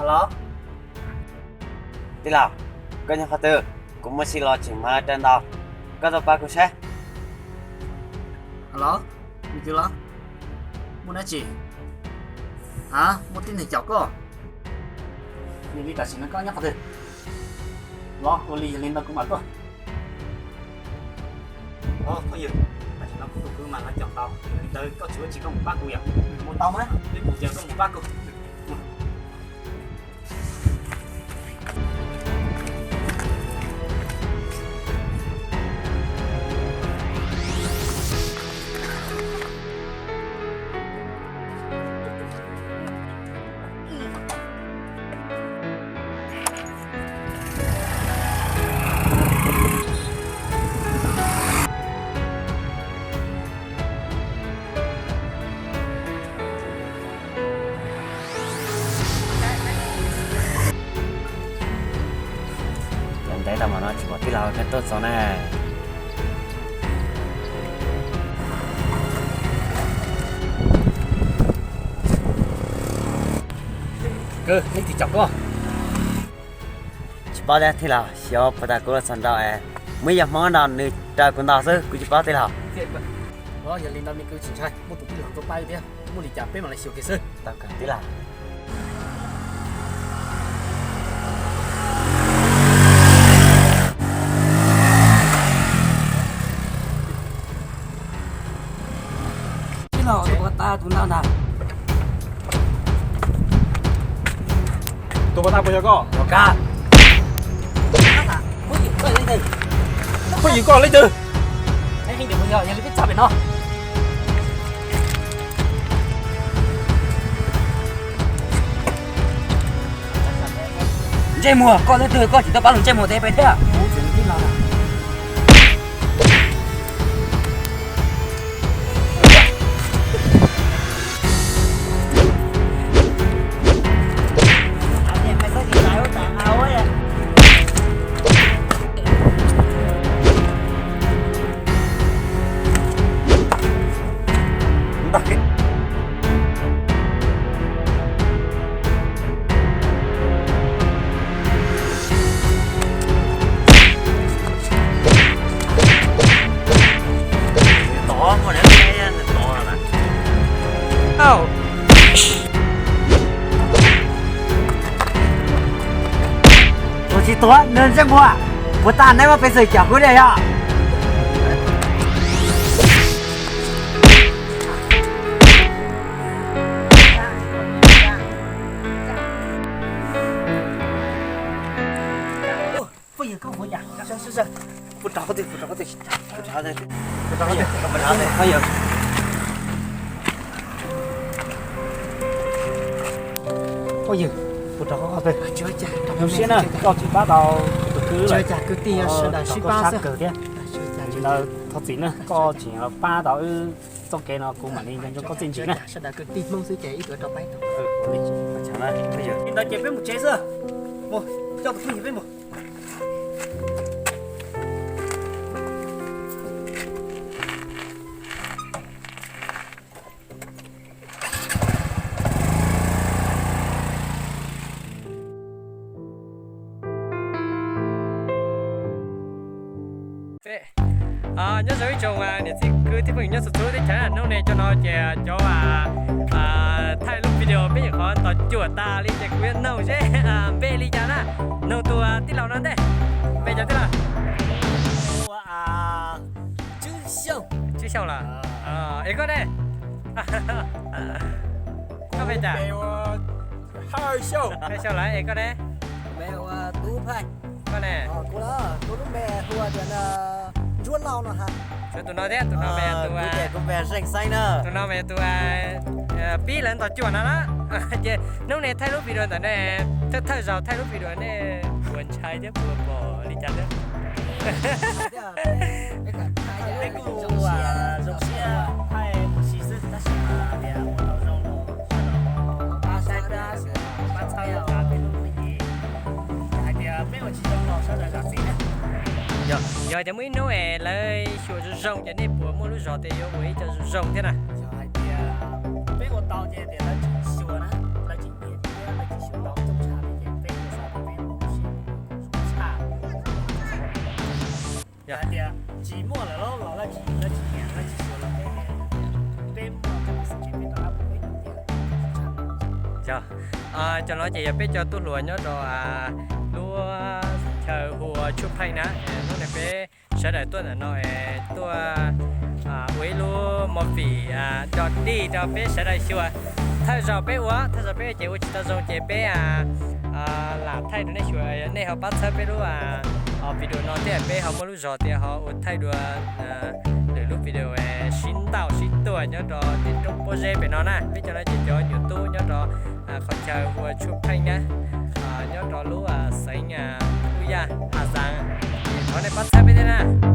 Los, tij laug, koj nyob qhov twg? Kuv muaj sij los tseem mas raws ntaus, koj tau pab kuv saib. Los, me kwv los, muaj dab tsi? A, muaj tib neeg caum koj. Yog li tam sim no koj nyob qhov twg? Los ua li, yog li no kuv mam tuaj. Phooj ywg, tam sim no kuv tus kwv mas lawv caum tau, yog li ntawd koj tsis ua tsi koj mus pab kuv yom. Mus tau mas, peb mus ces koj mus pab kuv. Los ntev tau mas no tsis pom tij laug pheej tuaj txog na. Kwv, leej twg caum koj? Tsis paub thiab tij laug, xyov puas tas kuv los txog nraud es muaj ib yam Hmoob no nws raws kuv ntaus xwb, kuv tsis paub tij laug. Yog li no me kwv tsis ntshai, muaj tus tij laug tuaj pab thiab, muaj li cas peb mam li xyuas kiag xwb. Tau kawg tij laug. Tij laug, tus pov tas tus ntawd ntag. Tus pov tas puas yog koj? Yog kawg. Phooj ywg, koj leej twg? Yog li peb txog pem no. Ntsej muag, koj leej twg koj tsis tau pab luag ntsej muag tes peb thiab. Tus tsis tuag nws ntsej muag, puas tas neb muab peev xwm cam kuv diam yog? Phooj ywg, koj mus yam, puas rau qhov twg, puas rau qhov twg, puas rau qhov twg, puas rau qhov twg, puas rau qhov twg, phooj ywg. Phooj ywg, puas rau qhov twg? Zoo siab na, koj tsis pab tau tus kwv lawm. Cas kwv tij sawv daws sib pab xwb thiab. Ntawd thov txim na, koj tseem pab tau wb txoj kev no kuv mam li nco ntsoov koj txiaj ntsig na. Sawv daws kwv tij Hmoob xwb ces ib tug rau pab ib tug. Li ntawd ces peb mus tsev xwb. Mus, coj tus phooj ywg peb mus. Nyob zoo ib tsoom niam txiv kwv tij phooj ywg nyob txhua txhua lub teb chaws, hnub no cov no ces cov thaij lub video peb nyuam qhuav tos cuam tas li ces kuv yuav noog seb npe li cas na. Noog tus tij laug no ntej, npe cas tij laug? Tswb Xyooj. Tswb Xyooj los? Es koj ne? Koj npe cas? Hawj Xyooj. Hawj Xyooj los, es koj ne? Koj ne? Kuv lub npe hu ua Ntsuab Lauj no ha. Tus no thiab, tus no mas yog tus, tus no mas yog tus pib lawv ntaus cuaj no na. Ces hnub no thaij lub video ntawm no, thawj thawj zaug thaij lub video nej puas ntshai thiab puas pom li cas thiab? Peb kuj zoo siab thaij ua si xwb tab sis mas tias ua tau zoo los sawv daws pab saib thiab pab txhawb peb lub me nyuam hais tias peb ua tsis zoo los sawv daws zam txim na. Yog, yog hais tias muaj ib hnub es lawv xyuas zoo zoo ces nej puas muaj lub zog tias yuav ua ib co zoo zoo thiab na? Yog hais tias peb ua tau ces tias lawv tsis xyuas na, lawv tsis nyiam thiab lawv tsis xyuas tau txooj tshaj. Hais tias tsis muaj lawm los lawv tsis, lawv tsis nyiam, lawv tsis xyuas los peb, peb muaj cov xwm tsis peb rov qab mus peb nyiam tias. Cov no ces yog peb cov tub hluas nyob rau lub chaw hu ua Tshuj Pheej na. Hnub no peb sawv daws tuaj ntawm no es tuaj ua ib lub movie dog dig rau peb sawv daws xyuas. Thawj zaug peb ua, thawj zaug peb ces ua tsis tau zoo ces peb lam thaij rau nej xyuas, yog nej ho pab txhawb peb lub video no thiab peb ho muaj lub zog tias ho ua thaij dua lwm lub video sib ntaus sib tua nyob rau tej roob pob zeb pem no na. Peb cov no ces cov nyuam tub nyob rau qhov chaw hu ua Tshuj Pheej na, nyob rau lub xeev Hwj Yaj, Has Zaas. Thov nej pab txhawb peb thiab na.